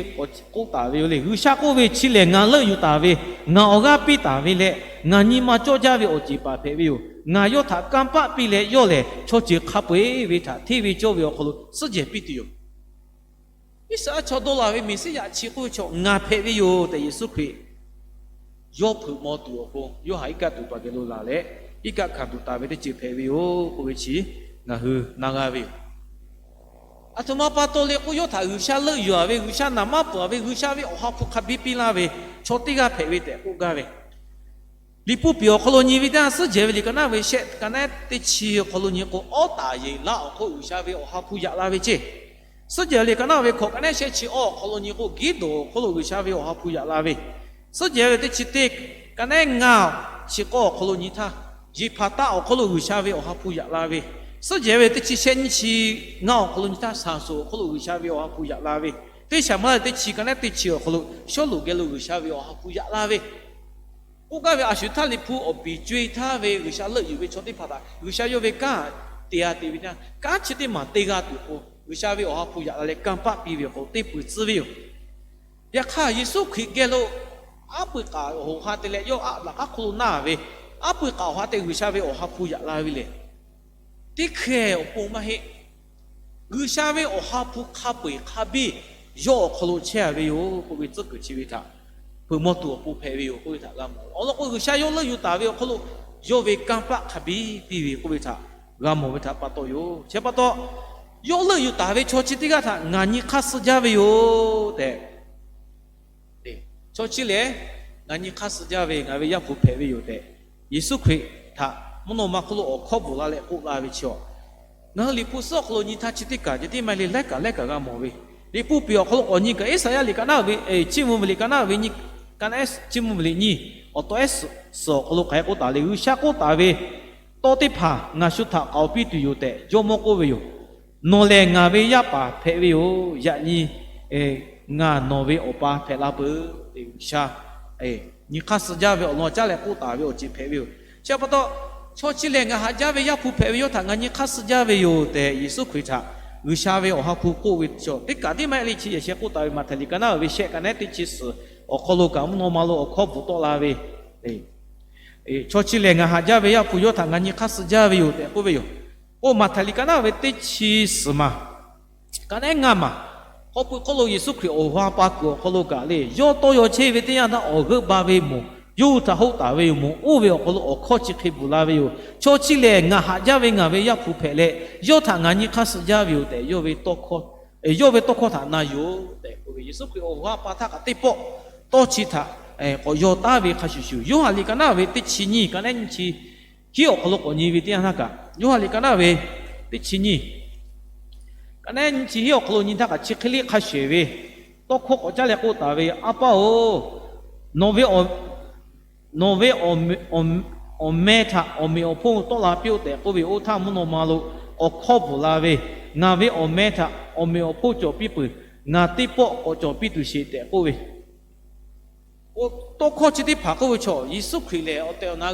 k'oˆ taˍ ve yoˬ le. G'uiˬsha k'oˆ ve, Chi lehˬ ngaˬ leuˆ yuˬ taˍ ve, ngaˬ awˬ g'aˇ piˇ taˍ ve leh ngaˬ nyi ma cawˇ jaˇ ve awˬ ceˬ paˍ hpehꞈ ve yoˬ. Ngaˬ yawˇ htaꞈ kanˇ paˆ piˇ leh yawˇ lehˬ chaw ceuˬ hk'a peu-eˬ ve htaꞈ hteˇ ve cawˇ ve awˬ hk'aw lo suhˉ jehˬ piˇ tuˬ yoˬ. Iˉsaˍreˍlaˆ chaw dawˇ laˬ ve Meˍsiˉyaꞈ chi k'oˆ ve chaw ngaˬ hpehꞈ ve yoˬ tehꞈ Yeˍsuˆ Hkriꞈ yawˇ hpeuꞈ maw tuˬ awˬ pon, Yoˇhanˬ iˉ kaˆ tuˬ paˍ geh lo laˬ leh, iˉ kaˆ hkanˍ tuˬ taˍ ve teˇ ceuˬ hpehꞈ ve yoˬ k'oˆ ve chi ngaˬ hui na g'a ve yoˬ. Aˬ htoꞈ ma pa taw le k'o, yawˇ htaꞈ G'uiˬsha leuˆ yuˬ-a ve, G'uiˬsha naˍ manˇ peuˬ-a ve, G'uiˬsha ve Awˬ ha hpu hk'a biˇ piˇ laˇ ve chaw teˇ g'aˇ hpehꞈ ve tehꞈ k'oˆ gaˇ ve Liꞈ hpu piˍ awˬ hk'aw lo nyi ve teˇ yanˇ, suhˉ jehˬ ve liꞈ ka naˉ ve shehˆ ka naˉ teˇ chi awˬ hk'aw lo nyi k'o, awˉ taˍ yeˬ laˇ awˬ hk'oˆ G'uiˬsha ve Awˬ ha hpu yaꞈ la ve ceˇ. Suhˉ jehˬ ve liꞈ ka naˉ ve hkawꞈ ka naˉ shehˆ chi awˇ awˬ hk'aw lo nyi k'o, Giˉdonˍ awˬ hk'oˆ lo G'uiˬsha ve Awˬ ha hpu yaꞈ la ve, suhˉ jehˬ ve teˇ chi teˇ ka naˉ ngaˇ chi k'awˇ awˬ hk'aw lo nyi htaˇ, Yeˍhpaˍtaˆ awˬ hk'oˆ lo G'uiˬsha ve Awˬ ha hpu yaꞈ la ve, suhˉ jehˬ ve teˇ chi shehˆ nyiˇ chi ngaˇ awˬ hk'aw lo nyi htaˇ, Saˍsoˍ awˬ hk'oˆ lo G'uiˬsha ve Awˬ ha hpu yaꞈ la ve, teˇ shaˍ maˇ la teˇ chi ka naˉ teˇ chi awˬ hk'aw lo Sawˉluꞈ geh lo G'uiˬsha ve Awˬ ha hpu yaꞈ la ve, k'oˆ gaˇ ve a shu htaˇ Liꞈ hpu awˬ piˍ co-e htaˇ ve G'uiˬsha leuˆ yuˬ ve chaw teˇ hpaˍ htaꞈ G'uiˬsha yawˇ ve kanˉ te-a te ve teˇ yanˇ, kanˉ chi teˇ maˬ te g'a tuˬ k'o, G'uiˬsha ve Awˬ ha hpu yaꞈ la leh kanˇ paˆ piˇ ve awˬ hk'aw lo teˇ pui tcuhˉ ve yoˬ. Yaꞈ hk'aˇ, Yeˍsuˆ Hkriꞈ geh lo aˉ pui k'aꞈ awˬ ha te leh yawˇ aꞈ laꞈ k'aˉ hk'oˆ lo naˇ ve, aˉ pui k'aꞈ awˬ ha te G'uiˬsha ve Awˬ ha hpu yaꞈ la ve lehˬ, teˇ hkeh awˬ pon maˇ heˆ. G'uiˬsha ve Awˬ ha hpu hk'a peu-eˬ hk'a biˇ yawˇ awˬ hk'aw lo chehˇ-a ve yoˬ k'oˆ ve tcuhˉ kuiˬ chi ve htaꞈ hpeuꞈ maw tuˬ awˬ pon hpehꞈ ve yoˬ k'oˆ ve htaꞈ g'a mawˬ. Awˬ lawn k'o, G'uiˬsha yawˇ leuˆ yuˬ taˍ ve awˬ hk'aw lo yawˇ ve kanˇ paˆ hk'a biˇ piˇ ve k'oˆ ve htaꞈ g'a mawˬ ve htaꞈ pa taw yoˬ. Chi pa taw, yawˇ leuˆ yuˬ taˍ ve chaw chi teˇ g'aˇ htaꞈ ngaˬ nyi hk'aˇ suh jaˇ ve yoˬ tehꞈ, chaw chi lehˬ ngaˬ nyi hk'aˇ suh jaˇ ve ngaˬ ve Yaˇ hpu hpehꞈ ve yoˬ tehꞈ, Yeˍsuˆ Hkriꞈ htaꞈ mvuhˇ naw ma hk'oˆ lo awˬ hkawˇ bvuhˬ la leh k'oˆ la ve chi awˬ, ngaˬ hui Liꞈ hpu suhˉ awˬ hk'aw lo nyi htaˇ chi teˇ kaˬ ceh tiˉ maˇ heˆ le, laiˉ kaꞈ laiˉ kaꞈ g'a mawˬ ve. Liꞈ hpu piˍ awˬ hk'aw lo k'awꞈ nyi kaꞈ, Iˉsaˍyaˆ liꞈ ka naˉ ve, Chiˇ mvuh ve liꞈ ka naˉ ve nyi, ka naˉ ehˉ, Chiˇ mvuh ve liꞈ nyi, awˬ taw ehˉ suhˍ awˬ hk'aw lo hk'aˬ hk'e k'oˆ taˍ le, G'uiˬsha k'oˆ taˍ ve, Tawˇ teˇ hpaˍ ngaˬ shu htaꞈ k'aoˍ piˇ tuˬ yoˬ tehꞈ Jawˇmawˇ k'oˆ ve yoˬ. Nawˬ lehˬ ngaˬ ve yaˇ paˍ hpehꞈ ve yoˬ. Yaꞈ nyi ngaˬ nawˬ ve awˬ pa hpehꞈ la peuˬ tehꞈ G'uiˬsha nyi hk'aˇ suh jaˇ ve awˬ lawn caˉ leh k'oˆ taˍ ve awˬ ceuˬ hpehꞈ ve yoˬ. Chi pa taw, chaw chi lehˬ ngaˬ haꞈ jaˇ ve Yaˇ hpu hpehꞈ ve yawˇ htaꞈ ngaˬ nyi hk'aˇ suh jaˇ ve yoˬ tehꞈ Yeˍsuˆ Hkriꞈ htaꞈ G'uiˬsha ve Awˬ ha hpu k'oˆ ve chaw teˇ kaꞈ tiˉ maˇ heˆ le. Chi yaꞈ sheh k'oˆ taˍ ve Maꞈhtehˍ liꞈ ka naˉ ve shehˆ ka naˉ teˇ chi suhˍ awˬ hk'aw lo kaꞈ mvuhˇ naw ma lo awˬ hkawˇ bvuhꞈ tawˆ la ve, Chaw chi lehˬ ngaˬ haꞈ jaˇ ve Yaˇ hpu yawˇ htaꞈ ngaˬ nyi hk'aˇ suh jaˇ ve yoˬ tehꞈ k'oˆ ve yoˬ. K'o Maꞈhtehˍ liꞈ ka naˉ ve teˇ chi suhˍ maˬ, ka naˉ ngaˇ maˬ, hk'aw pui hk'oˆ lo Yeˍsuˆ Hkriꞈ awˬ ha pa kuiˬ awˬ hk'aw lo kaꞈ le, yawˇ tawˇ yaw chehˇ ve teˇ yanˇ htaˇ awˬ g'euˆ ba ve moˍ yawˇ hui htaꞈ hoˆ taˍ ve yoˬ. Moˍ oˇ ve awˬ hk'aw lo awˬ hkawˇ chi hk'e bvuhˬ la ve yoˬ. Chaw chi lehˬ ngaˬ haꞈ jaˇ ve ngaˬ ve Yaˇ hpu hpehꞈ leh, yawˇ htaꞈ ngaˬ nyi hk'aˇ suh jaˇ ve yoˬ tehꞈ, yawˇ ve tawˇ hkawˇ htaꞈ na yoˬ tehꞈ k'oˆ ve. Yeˍsuˆ Hkriꞈ awˬ ha pa htaˇ kaꞈ teˇ pawˆ tawˇ chi htaꞈ k'awꞈ yaw taˉ ve hk'a shuˍ shuˍ, Yoˇhanˬ liꞈ ka naˉ ve teˇ chi nyiˇ ka naˉ nyiˇ chi hiˉ awˬ hk'aw lo k'awꞈ nyi ve teˇ yanˇ htaˇ kaꞈ, Yoˇhanˬ liꞈ ka naˉ ve teˇ chi nyiˇ ka naˉ nyiˇ chi hiˉ awˬ hk'aw lo nyi htaˇ kaꞈ chi hk'e le hk'a shehˍ ve tawˇ hkawˇ k'awꞈ caˉ leh k'oˆ taˍ ve, A pa-oˬ, nawˬ ve awˬ, nawˬ ve awˬ meh htaꞈ awˬ meꞈ awˬ hponˇ tawˆ la piˇ-oˆ tehꞈ k'oˆ ve, oˇ htaˇ mvuhˇ naw ma lo awˬ hkawˇ bvuhˬ la ve, Ngaˬ ve awˬ meh htaꞈ awˬ meꞈ awˬ hponˇ cawˬ piˇ peuˬ. Ngaˬ teˇ pawˆ k'awꞈ cawˬ piˇ tuˬ sheˍ tehꞈ k'oˆ ve. Tawˇ hkawˇ chi teˇ hpaˍ k'oˆ ve chaw, Yeˍsuˆ Hkriꞈ lehˬ awˬ tehˬ awˬ na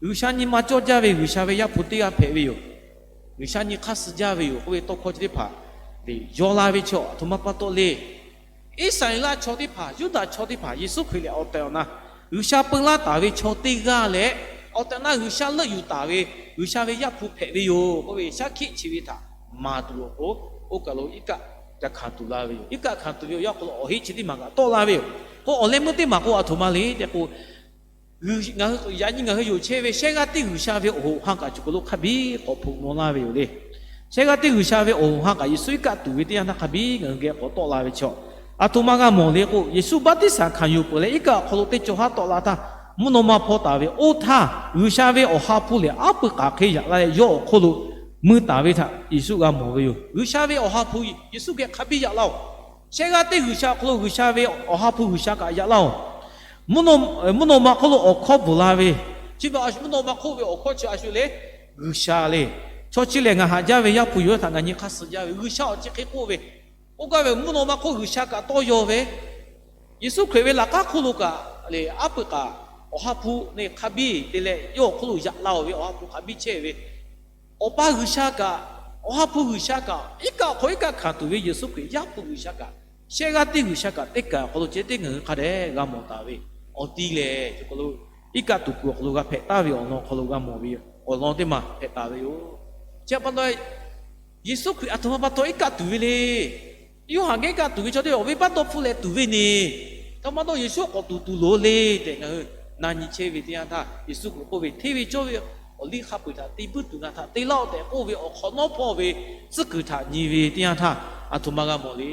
G'uiˬsha nyi ma cawˇ jaˇ ve G'uiˬsha ve Yaˇ hpu teˇ g'aˇ hpehꞈ ve yoˬ. G'uiˬsha nyi hk'aˇ suh jaˇ ve yoˬ k'oˆ ve tawˇ hkawˇ chi teˇ hpaˍ le yaw la ve chaw aˬ htoꞈ ma pa taw le. Iˉsaˍreˍlaˆ chaw teˇ hpaˍ, Yuˇdaꞈ chaw teˇ hpaˍ Yeˍsuˆ Hkriꞈ lehˬ awˬ tehˬ awˬ na G'uiˬsha peu laˇ taˍ ve chaw teˇ g'aˇ leh, awˬ tehˬ awˬ na G'uiˬsha leuˆ yuˬ taˍ ve G'uiˬsha ve Yaˇ hpu hpehꞈ ve yoˬ k'oˆ ve shaˉ hkiˆ chi ve htaꞈ maˍ tuˬ awˬ pon, oˇ kaˬ lo iˉ kaˆ ca hkanˍ tuˬ la ve yoˬ. Iˉ kaˆ hkanˍ tuˬ ve awˬ yanˇ hk'aw lo awˬ heˆ chi teˇ maˬ kaꞈ tawˆ la ve yoˬ. K'o awˬ leh meuˇ teˇ maˬ k'o aˬ htoꞈ ma le tehꞈ k'o, ngaˬ hui yaꞈ nyi ngaˬ hui yonˍ chehˇ ve shehˇ g'aˇ teˇ G'uiˬsha ve awˬ hoꞈ awˬ ha kaꞈ choˬ kaˬ lo hk'a biˇ k'awꞈ hpoꞈ maw laˇ ve yoˬ le. Shehˇ g'aˇ teˇ G'uiˬsha ve awˬ hoꞈ awˬ ha kaꞈ Yeˍsuˆ iˉ kaˆ tuˬ ve teˇ yanˇ htaˇ hk'a biˇ ngaˬ hui geh k'awꞈ tawˆ la ve chaw, aˬ htoꞈ ma g'a mawˬ le k'o, Yeˍsuˆ baˆtiˆsaˬ hkanˍ yuˬ peuˬ leh iˉ kaˆ awˬ hk'aw lo teˇ cawˬ haˉ tawˆ la htaˇ, mvuhˇ naw ma hpaw taˍ ve oˇ htaˇ G'uiˬsha ve awˬ ha hpu lehˬ aˉ pui k'aˬ hk'e yaꞈ la leh yawˇ awˬ hk'oˆ lo mui taˍ ve htaꞈ Yeˍsuˆ g'a mawˬ ve yoˬ. G'uiˬsha ve awˬ ha hpu Yeˍsuˆ geh hk'a biˇ yaꞈ laˇ-oˬ. Shehˇ g'aˇ teˇ G'uiˬsha awˬ hk'aw lo G'uiˬsha ve awˬ ha hpu G'uiˬsha kaꞈ yaꞈ laˇ-oˬ. Mvuhˇ naw ma hk'oˆ lo awˬ hkawˇ bvuhˬ la ve, chi ve mvuhˇ naw ma hk'oˆ ve awˬ hkawˇ chi a shu le, G'uiˬsha le. Chaw chi lehˬ ngaˬ haꞈ jaˇ ve Yaˇ hpu yawˇ htaꞈ ngaˬ nyi hk'aˇ suh jaˇ ve G'uiˬsha awˬ chi hk'e k'oˆ ve, k'oˆ gaˇ ve mvuhˇ naw ma hk'oˆ G'uiˬsha kaꞈ tawˇ yaw ve, Yeˍsuˆ Hkriꞈ ve laꞈ k'aˉ hk'oˆ lo kaꞈ le aˉ pui k'aˬ awˬ ha hpu neˇ hk'a biˇ te leh yawˇ awˬ hk'oˆ lo yaꞈ la-oˬ ve awˬ ha hpu hk'a biˇ chehˇ ve Awˬ pa G'uiˬsha kaꞈ, awˬ ha hpu G'uiˬsha kaꞈ, iˉ kaˆ awˬ hk'aw iˉ kaˆ hkanˍ tuˬ ve Yeˍsuˆ Hkriꞈ Yaˇ hpu G'uiˬsha kaꞈ, shehˇ g'aˇ teˇ G'uiˬsha kaꞈ teˇ kaˬ awˬ hk'aw lo ceh teˇ ngaˬ hui hk'a dehꞈ g'a mawˬ taˍ ve, awˬ ti lehˬ, iˉ kaˆ tuˬ kuiˬ awˬ hk'aw lo g'a hpehꞈ taˍ ve awˬ lawn hk'aw lo g'a mawˬ ve awˬ lawn teˇ maˬ hpehꞈ taˍ ve yoˬ. Chi pa taw, Yeˍsuˆ Hkriꞈ aˬ htoꞈ ma pa taw iˉ kaˆ tuˬ ve le. Yoˇhanˬ geh iˉ kaˆ tuˬ ve chaw teˇ hpaˍ awˬ venˇbaˆ dawˇ hpfuhˆ leh tuˬ ve neˇ, aˬ htoꞈ ma pa taw Yeˍsuˆ k'awꞈ tuˬ tuˬ loˍ le tehꞈ ngaˬ hui na nyi chehˇ ve teˇ yanˇ htaˇ, Yeˍsuˆ Hkriꞈ k'oˆ ve, Hteˇ ve cawˇ ve awˬ liˇ hk'a peu-eˬ htaꞈ te buiˇ tuˬ ngaˬ htaꞈ te laˇ-oˆ tehꞈ k'oˆ ve awˬ hk'awꞈ nawˉ hpawˇ ve tcuhˉ kuiˬ htaꞈ nyi ve teˇ yanˇ htaˇ, aˬ htoꞈ ma g'a mawˬ le.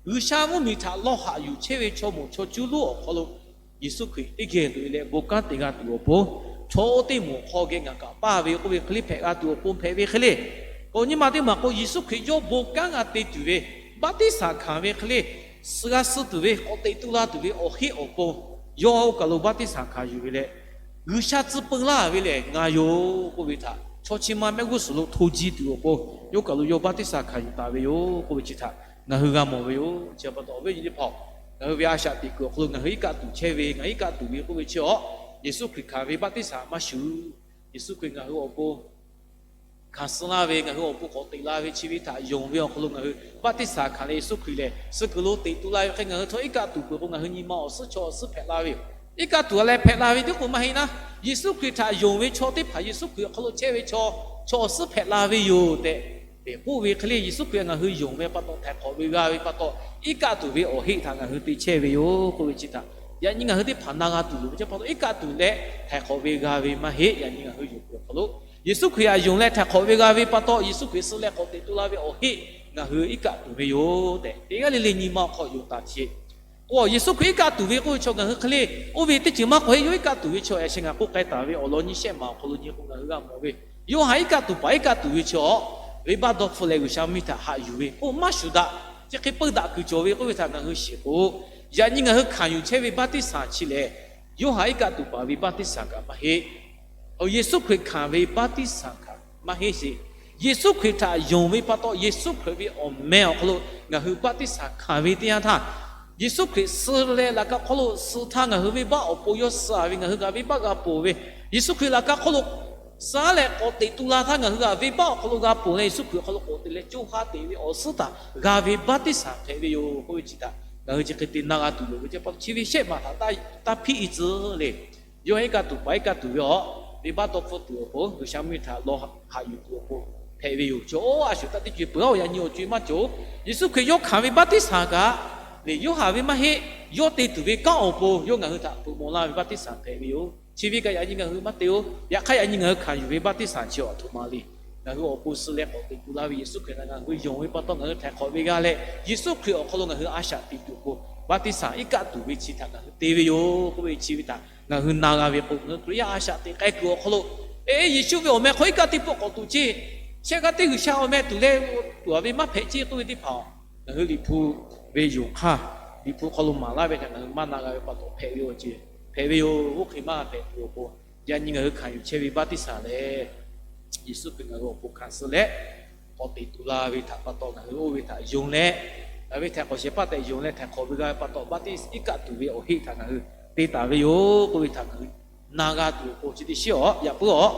G'uiˬsha mvuhˇmiˬ htaꞈ lawˇ haꞈ yuˬ chehˇ ve chaw moˍ chaw cuˇ lonˉ awˬ hk'aw lo Yeˍsuˆ Hkriꞈ teˇ geh loꞈ-e leh bon kanˉ te g'a tuˬ awˬ pon, chaw oˇ teˇ moˍ hk'aw geh ngaˬ kaꞈ paˇ ve k'oˆ ve hk'e le hpehꞈ g'a tuˬ awˬ pon hpehꞈ ve hk'e le. K'o nyi ma teˇ maˬ k'o, Yeˍsuˆ Hkriꞈ yawˇ bon kanˉ g'a te tuˬ ve, baˆtiˆsaˬ hkanˍ ve hk'e le, suh g'a suh tuˬ ve, k'awꞈ teꞈ tu la tuˬ ve awˬ heˆ awˬ pon, yawˇ oˇ kaˬ lo baˆtiˆsaˬ hkanˍ yuˬ ve leh, G'uiˬsha tcuh peu laˇ ve lehˬ ngaˬ yoˬ k'oˆ ve htaꞈ chaw chi ma mehˆ g'uˇ suhˍ lo hto ji tuˬ awˬ pon, yawˇ kaˬ lo yawˇ baˆtiˆsaˬ hkanˍ yuˬ taˍ ve yoˬ k'oˆ ve chi htaꞈ ngaˬ hui g'a mawˬ ve yoˬ. Chi pa taw awˬ viˉ awˬ nyi teˇ hpaˍ-oˬ, ngaˬ hui ve a shaꞈ teꞈ kuiˬ awˬ hk'aw lo ngaˬ hui iˉ kaˆ tuˬ chehˇ ve, ngaˬ hui iˉ kaˆ tuˬ ve k'oˆ ve chi awˬ, Yeˍsuˆ Hkriꞈ hkanˍ ve baˆtiˆsaˬ maˇ shuˍ. Yeˍsuˆ Hkriꞈ ngaˬ hui awˬ pon hkanˍ suh laˇ ve, ngaˬ hui awˬ pon k'awꞈ teꞈ la ve chi ve htaꞈ yonˍ ve awˬ hk'aw lo ngaˬ hui baˆtiˆsaˬ hkanˍ leh Yeˍsuˆ Hkriꞈ lehˬ suh kuiˬ lo teꞈ tu la ve hk'e ngaˬ hui htawˇ iˉ kaˆ tuˬ peuˬ k'o ngaˬ hui nyi ma awˬ suhˉ chaw awˬ suhˉ hpehꞈ la ve yoˬ. Iˉ kaˆ tuˬ a leh hpehꞈ la ve teˇ k'o maˇ heˆ naˉ, Yeˍsuˆ Hkriꞈ htaꞈ yonˍ ve chaw teˇ hpaˍ Yeˍsuˆ Hkriꞈ awˬ hk'aw lo chehˇ ve chaw, chaw awˬ suhˉ hpehꞈ la ve yoˬ tehꞈ k'oˆ ve hk'e le, Yeˍsuˆ Hkriꞈ ngaˬ hui yonˍ ve pa taw htaiˍ hk'awꞈ ve g'a ve pa taw, iˉ kaˆ tuˬ ve awˬ heˆ htaꞈ ngaˬ hui te chehˇ ve yoˬ k'oˆ ve chi htaꞈ yaꞈ nyi ngaˬ hui teˇ hpaˍ na g'a tuˬ loˍ ve chi pa taw iˉ kaˆ tuˬ leh htaiˍ hk'awꞈ ve g'a ve maˇ heˆ. Yaꞈ nyi ngaˬ hui yonˍ kuiˬ awˬ hk'aw lo Yeˍsuˆ Hkriꞈ htaꞈ yonˍ leh htaiˍ hk'awꞈ ve g'a ve pa taw, Yeˍsuˆ Hkriꞈ suh leh k'awꞈ teꞈ tu la ve awˬ heˆ ngaˬ hui iˉ kaˆ tuˬ ve yoˬ tehꞈ teˇ g'aˇ le le nyi ma awˬ hk'aw yonˍ taˍ sheˍ. K'o Yeˍsuˆ Hkriꞈ iˉ kaˆ tuˬ ve k'oˆ ve chaw ngaˬ hui hk'e le, oˇ ve teˇ ceuˬ maˇ k'awꞈ heˆ, yawˇ iˉ kaˆ tuˬ ve chaw yaꞈ sheh ngaˬ k'oˆ k'ai taˍ ve awˬ lawn nyi shehˆ maˬ awˬ hk'aw lo nyi k'o ngaˬ hui g'a mawˬ ve, Yoˇhanˬ iˉ kaˆ tuˬ paˍ iˉ kaˆ tuˬ ve chi awˬ, venˇbaˆ dawˇ hpfuhˆ leh G'uiˬsha mvuhˇmiˬ htaꞈ haꞈ yuˬ ve k'o maˇ shuˍ daꞈ, chi hk'e peu daꞈ kuiˬ cawˬ ve k'oˆ ve htaꞈ ngaˬ hui shiˍ k'o, yaꞈ nyi ngaˬ hui hkanˍ yuˬ chehˇ ve baˆtiˆsaˬ chi lehˬ, Yoˇhanˬ iˉ kaˆ tuˬ paˍ ve baˆtiˆsaˬ kaꞈ maˇ heˆ. Yeˍsuˆ Hkriꞈ hkanˍ ve baˆtiˆsaˬ kaꞈ maˇ heˆ sheˍ. Yeˍsuˆ Hkriꞈ htaꞈ yonˍ ve pa taw, Yeˍsuˆ Hkriꞈ ve awˬ meh awˬ hk'aw lo ngaˬ hui baˆtiˆsaˬ hkanˍ ve teˇ yanˇ htaˇ, Yeˍsuˆ Hkriꞈ suh leh laꞈ ka hk'aw lo suh htaˇ ngaˬ hui venˇbaˆ awˬ pon yawˇ suh ve, ngaˬ hui kaꞈ venˇbaˆ g'a ponˬ ve, Yeˍsuˆ Hkriꞈ laꞈ ka hk'aw lo suh leh k'awꞈ teꞈ tu la htaˇ ngaˬ hui kaꞈ venˇbaˆ awˬ hk'aw lo g'a ponˬ leh, Yeˍsuˆ Hkriꞈ awˬ hk'aw lo k'awꞈ teꞈ leh co ha teꞈ ve awˬ suhˉ htaꞈ g'a ve baˆtiˆsaˬ hpehꞈ ve yoˬ k'oˆ ve chi htaꞈ ngaˬ hui chi hk'e te na g'a tuˬ loˍ ve teˇ pa taw, chi ve shehˆ maˬ htaꞈ taˇ hpiˇ-e tcuh le. Yawˇ iˉ kaˆ tuˬ paˍ iˉ kaˆ tuˬ ve awˬ, venˇbaˆ tawˇ hpfuhˇ tuˬ awˬ pon G'uiˬsha mvuhˇmiˬ htaꞈ lawˬ haꞈ yuˬ tuˬ awˬ pon hpehꞈ ve yoˬ. Chaw oˇ a shuˍ taˇ teˇ co-e peuˬ-aˬ, yaꞈ nyi awˬ co-e maˇ cawˬ. Yeˍsuˆ Hkriꞈ yawˇ hkanˍ ve baˆtiˆsaˬ kaꞈ le, Yoˇhanˬ ve maˇ heˆ. Yawˇ te tuˬ ve kanˉ awˬ pon yawˇ ngaˬ hui htaꞈ hpeuꞈ mawˬ laˇ ve baˆtiˆsaˬ hpehꞈ ve yoˬ. Chi ve kaꞈ yaꞈ nyi ngaˬ hui maˇ te-oˬ. Yaꞈ hk'aˇ yaꞈ nyi ngaˬ hui hkanˍ yuˬ ve baˆtiˆsaˬ chi awˬ htoꞈ ma le. Ngaˬ hui awˬ pon suh leh k'awꞈ teꞈ tu laˇ ve Yeˍsuˆ Hkriꞈ htaꞈ ngaˬ hui yonˍ ve pa taw, ngaˬ hui htaiˍ hk'awꞈ ve g'a leh, Yeˍsuˆ Hkriꞈ awˬ hk'aw lo ngaˬ hui a shaꞈ teꞈ tuˬ awˬ pon baˆtiˆsaˬ iˉ kaˆ tuˬ ve chi htaꞈ ngaˬ hui te ve yoˬ k'oˆ ve chi ve htaꞈ ngaˬ hui na g'a ve k'o, ngaˬ hui Hkriꞈ yaˇ a shaꞈ teꞈ k'ai kuiˬ awˬ hk'aw lo, e, Yeˍsuˆ ve awˬ meh hk'aw iˉ kaˆ teˇ pawˆ k'awꞈ tuˬ ceˇ, shehˆ g'aˇ teˇ G'uiˬsha awˬ meh tuˬ leh tuˬ-a ve maˇ hpehꞈ ceˇ k'oˆ ve teˇ hpaˍ-oˬ, ngaˬ hui Liꞈ hpu ve yonˍ hk'aˇ, Liꞈ hpu hk'aw lo maˍ laˇ ve htaꞈ ngaˬ hui maˇ na g'a ve pa taw hpehꞈ ve yoˬ ceˇ. Hpehꞈ ve yoˬ. Oˇ hk'e maˇ hpehꞈ tuˬ awˬ pon, yaꞈ nyi ngaˬ hui hkanˍ yuˬ chehˇ ve baˆtiˆsaˬ lehˬ, Yeˍsuˆ Hkriꞈ ngaˬ hui awˬ pon hkanˍ suh leh k'awꞈ teꞈ tuˬ la ve htaꞈ pa taw, ngaˬ hui oˇ ve htaꞈ yonˍ leh, ngaˬ ve htaiˍ hk'awꞈ shehˍ hpaˇ tehꞈ yonˍ leh htaiˍ hk'awꞈ ve g'a ve pa taw, baˆtiˆsaˬ iˉ kaˆ tuˬ ve awˬ heˆ htaꞈ ngaˬ hui te taˍ ve yoˬ k'oˆ ve htaꞈ ngaˬ hui na g'a tuˬ awˬ pon chi teˇ shiˉ awˬ yaꞈ puiˉ awˬ,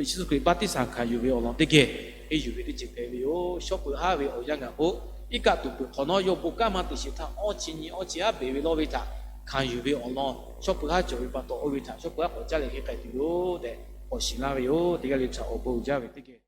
Yeˍsuˆ Hkriꞈ baˆtiˆsaˬ hkanˍ yuˬ ve awˬ lawn teˇ geh henˇ yuˬ ve teˇ ceuˬ hpehꞈ ve yoˬ. Shawˉ peuˬ haˉ ve awˬ yanˇ ngaˬ k'o, iˉ kaˆ tuˬ peuˬ hk'awꞈ nawˉ yawˇ bon kanˉ maˇ te sheˍ htaˇ, awˇ chi nyi awˇ chi haˉ beˬ ve lawˇ ve htaꞈ hkanˍ yuˬ ve awˬ lawn, shawˉ peuˬ haˉ cawˬ ve pa taw, oˇ ve htaꞈ shawˉ peuˬ haˉ k'awꞈ caˇ leh henˇ k'ai tuˬ yoˬ tehꞈ k'awꞈ shiˍ laˇ ve yoˬ. Teˇ g'aˇ le htaꞈ awˬ bon uiˍ jaˇ ve teˇ geh